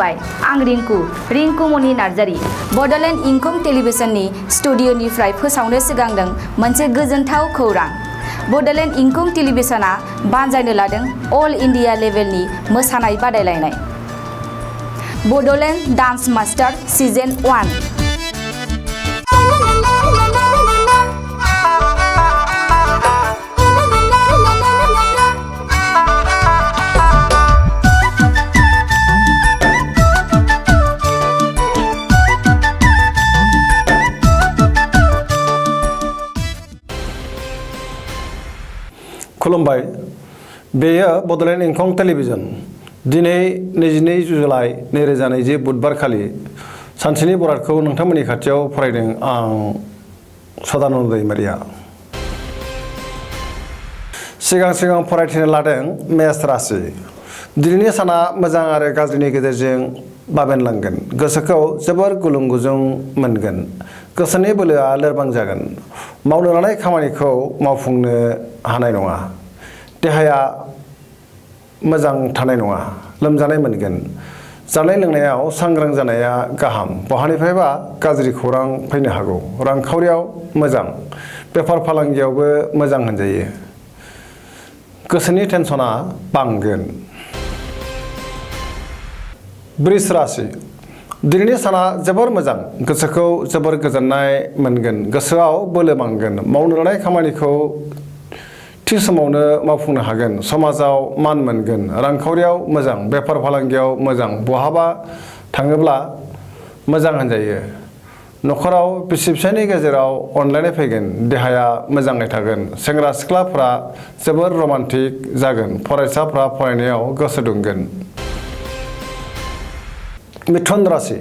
खुलुमबाय आं रिंकु मनि नार्जारी बडलेण्ड इंखं टेलिभिजननि स्टुडिअनिफ्राय फोसावनो सिगांदों मोनसे गोजोनथाव खौरां। बडलेण्ड इंखं टेलिभिजना बानजायनो लादों अल इंडिया लेभेलनि मोसानाय बादायलायनाय बडलेण्ड डान्स मास्टार सीजन 1। खुलुमबाय बेयो बडलेण्ड इंखं टेलिभिजन दिनै 22 जुलाइ 2020 बुधबार खालि सानसेनि बरादखौ नोंथांमोननि खाथियाव फरायदों आं सदानन्द दैमारिया। सिगां फरायथिनो लादों मेष राशि। दिनैनि साना मोजां आरो गाज्रिनि गेजेरजों बाबेनलांगोन। गोसोखौ जोबोर गुलुं गुजुं मोनगोन। गोसोनि बोलोआ लोरबां जागोन। मावनो लानाय खामानिखौ मावफुंनो हानाय नङा। देहाया मोजां थानाय नङा। लोमजानाय मोनगोन। जानाय लोंनायाव सांग्रां जानाया गाहाम। बहानिफ्रायबा गाज्रि खौरां फैनो हागौ। रांखावरियाव मोजां। बेफार फालांगियावबो मोजां होनजायो। गोसोनि टेनसना बांगोन। वृष राशि। दिनैनि साना जोबोर मोजां। गोसोखौ जोबोर गोजोननाय मोनगोन। गोसोआव बोलो बांगोन। मावनो लानाय खामानिखौ थि समावनो मावफुंनो हागोन। समाजाव मान मोनगोन। रांखावरियाव मोजां। बेफार फालांगियाव मोजां। बहाबा थाङोब्ला मोजां होनजायो। न'खराव बिसि फिसायनि गेजेराव अनलायनाय फैगोन। देहाया मोजाङै थागोन। सेंग्रा सिख्लाफ्रा जोबोर रमान्टिक जागोन। फरायसाफ्रा फरायनायाव गोसो दुंगोन। मिथुन राशि।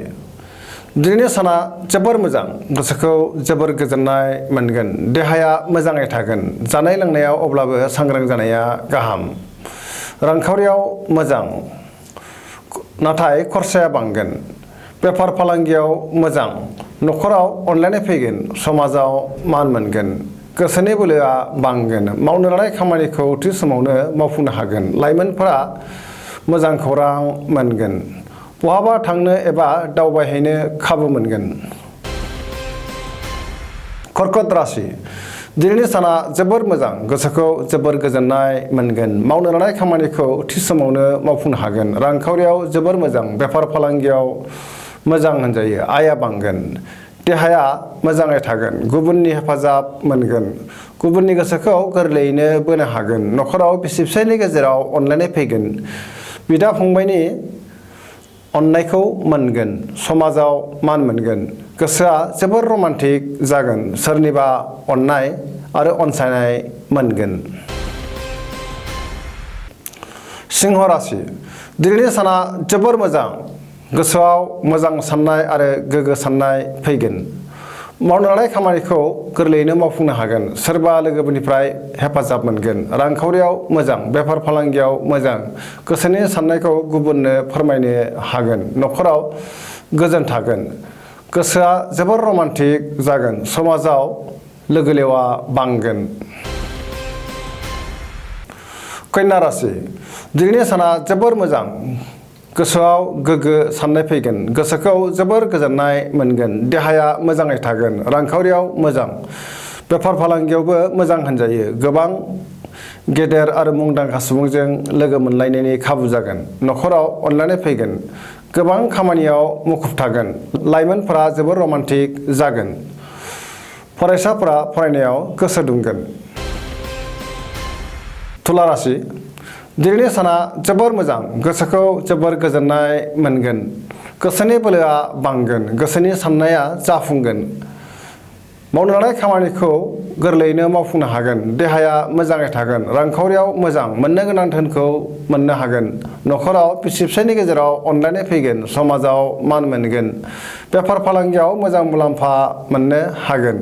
दिनैनि साना जोबोर मोजां। गोसोखौ जोबोर गोजोननाय मोनगोन। देहाया मोजाङै थागोन। जानाय लोंनायाव अब्लाबो सांग्रां जानाया गाहाम। रांखावरियाव मोजां नाथाय खरसाया बांगोन। बेफार फालांगियाव मोजां। न'खराव अनलायनाय फैगोन। समाजाव मान मोनगोन। गोसोनि बोलोआ बांगोन। मावनो लानाय खामानिखौ थि समावनो मावफुंनो हागोन। लाइमोनफोरा मोजां खौरां मोनगोन। बहाबा थांनो एबा दावबायहैनो खाबु मोनगोन। कर्कट राशि। दिनैनि साना जोबोर मोजां। गोसोखौ जोबोर गोजोननाय मोनगोन। मावनो लानाय खामानिखौ थि समावनो मावफुंनो हागोन। रांखावरियाव जोबोर मोजां। बेफार फालांगियाव मोजां होनजायो। आयआ बांगोन। देहाया मोजाङै थागोन। गुबुननि हेफाजाब मोनगोन। गुबुननि गोसोखौ गोरलैयैनो बोनो हागोन। न'खराव बिसि फिसायनि गेजेराव अनलायनाय फैगोन। बिदा फंबायनि अननायखौ मोनगोन। समाजाव मान मोनगोन। गोसोआ जोबोर रमान्टिक जागोन। सोरनिबा अननाय आरो अनसायनाय मोनगोन। सिंह राशि। दिनैनि साना जोबोर मोजां। गोसोआव मोजां साननाय आरो गोग्गो साननाय फैगोन। मावनो लानाय खामानिखौ गोरलैयैनो मावफुंनो हागोन। सोरबा लोगोफोरनिफ्राय हेफाजाब मोनगोन। रांखावरियाव मोजां। बेफार फालांगियाव मोजां। गोसोनि साननायखौ गुबुननो फोरमायनो हागोन। न'खराव गोजोन थागोन। गोसोआ जोबोर रमान्टिक जागोन। समाजाव लोगो लेवा बांगोन। कन्या राशि। दिनैनि साना जोबोर मोजां। गोसोआव गोग्गो साननाय फैगोन। गोसोखौ जोबोर गोजोननाय मोनगोन। देहाया मोजाङै थागोन। रांखावरियाव मोजां। बेफार फालांगियावबो मोजां होनजायो। गोबां गेदेर आरो मुंदांखा सुबुंजों लोगो मोनलायनायनि खाबु जागोन। न'खराव अनलायनाय फैगोन। गोबां खामानियाव मुखुब थागोन। लाइमोनफोरा जोबोर रमान्टिक जागोन। फरायसाफोरा फरायनायाव गोसो दुंगोन। तुला राशि। दिनैनि साना जोबोर मोजां। गोसोखौ जोबोर गोजोननाय मोनगोन। गोसोनि बोलोआ बांगोन। गोसोनि साननाया जाफुंगोन। मावनो लानाय खामानिखौ गोरलैयैनो मावफुंनो हागोन। देहाया मोजाङै थागोन। रांखावरियाव मोजां। मोननो गोनां धोनखौ मोननो हागोन। न'खराव बिसि फिसायनि गेजेराव अनलायनाय फैगोन। समाजाव मान मोनगोन। बेफार फालांगियाव मोजां मुलाम्फा मोननो हागोन।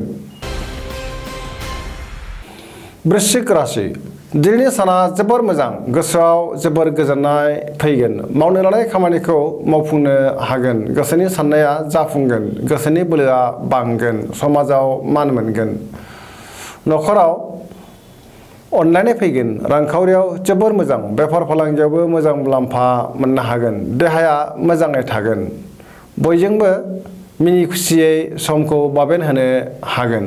वृश्चिक राशि। दिनैनि साना जोबोर मोजां। गोसोआव जोबोर गोजोननाय फैगोन। मावनो लानाय खामानिखौ मावफुंनो हागोन। गोसोनि साननाया जाफुंगोन। गोसोनि बोलोआ बांगोन। समाजाव मान मोनगोन। न'खराव अनलायनाय फैगोन रांखावरियाव जोबोर मोजां बेफार फालांगियावबो मोजां मुलाम्फा मोननो हागोन देहाया मोजाङै थागोन बयजोंबो मिनि खुसियै समखौ बाबेन होनो हागोन।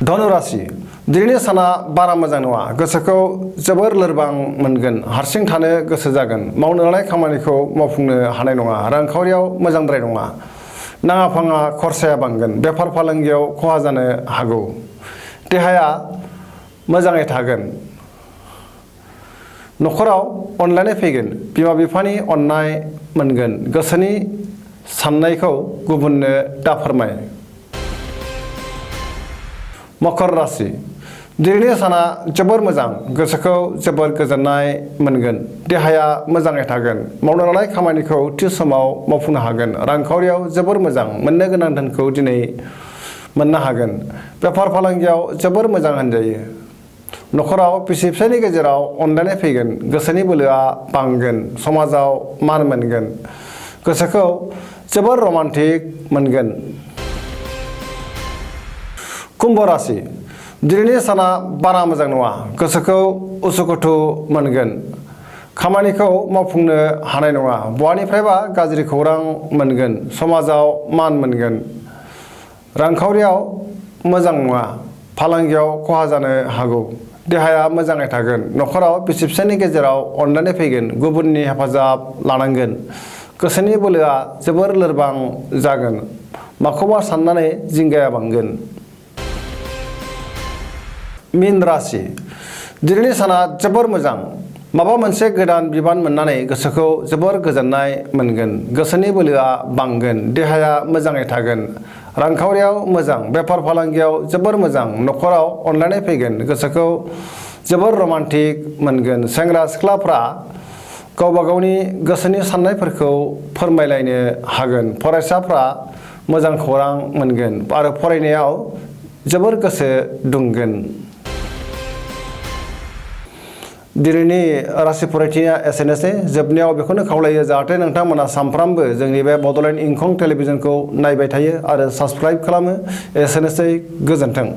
धनुराशि दिनैनि साना बारा मोजां नङा गोसोखौ जोबोर लोरबां मोनगोन हारसिं थानो गोसो जागोन मावनो लानाय खामानिखौ मावफुंनो हानाय नङा रांखावरियाव मोजांद्राय नङा नाङा फाङा खरसाया बांगोन बेफार फालांगियाव खहा जानो हागौ देहाया मोजाङै थागोन न'खराव अनलायनाय फैगोन बिमा बिफानि अननाय मोनगोन गोसोनि साननायखौ गुबुननो दाफोरमाय। मकर राशि दिनैनि साना जोबोर मोजां गोसोखौ जोबोर गोजोननाय मोनगोन देहाया मोजाङै थागोन मावनो लानाय खामानिखौ थि समाव मावफुंनो हागोन रांखावरियाव जोबोर मोजां मोननो गोनां धोनखौ दिनै मोननो हागोन बेफार फालांगियाव जोबोर मोजां होनजायो न'खराव बिसि फिसायनि गेजेराव अनलायनाय फैगोन गोसोनि बोलोआ बांगोन समाजाव मान मोनगोन गोसोखौ जोबोर रमान्टिक मोनगोन। कुम्भ राशि दिनैनि साना बारा मोजां नङा गोसोखौ उसुखुथु मोनगोन खामानिखौ मावफुंनो हानाय नङा बहानिफ्रायबा गाज्रि खौरां मोनगोन समाजाव मान मोनगोन रांखावरियाव मोजां नङा फालांगियाव खहा जानो हागौ देहाया मोजाङै थागोन न'खराव बिसि फिसायनि गेजेराव अनलायनाय फैगोन गुबुननि हेफाजाब लानांगोन गोसोनि बोलोआ जोबोर लोरबां जागोन माखौबा साननानै जिंगाया बांगोन। मीन राशि दिनैनि साना जोबोर मोजां माबा मोनसे गोदान बिबान मोननानै गोसोखौ जोबोर गोजोननाय मोनगोन गोसोनि बोलोआ बांगोन देहाया मोजाङै थागोन रांखावरियाव मोजां बेफार फालांगियाव जोबोर मोजां न'खराव अनलायनाय फैगोन गोसोखौ जोबोर रमान्टिक मोनगोन सेंग्रा सिख्लाफ्रा गावबा गावनि गोसोनि साननायफोरखौ फोरमायलायनो हागोन फरायसाफ्रा मोजां खौरां मोनगोन आरो फरायनायाव जोबोर गोसो दुंगोन। दिनैनि राशि फरायथिया एसेनोसै जोबनायाव बेखौनो खावलायो जाहाथे नोंथांमोना सानफ्रामबो जोंनि बे बड'लेण्ड इंखं टेलिभिजनखौ नायबाय थायो आरो साबस्क्राइब खालामो एसेनोसै गोजोन्थों।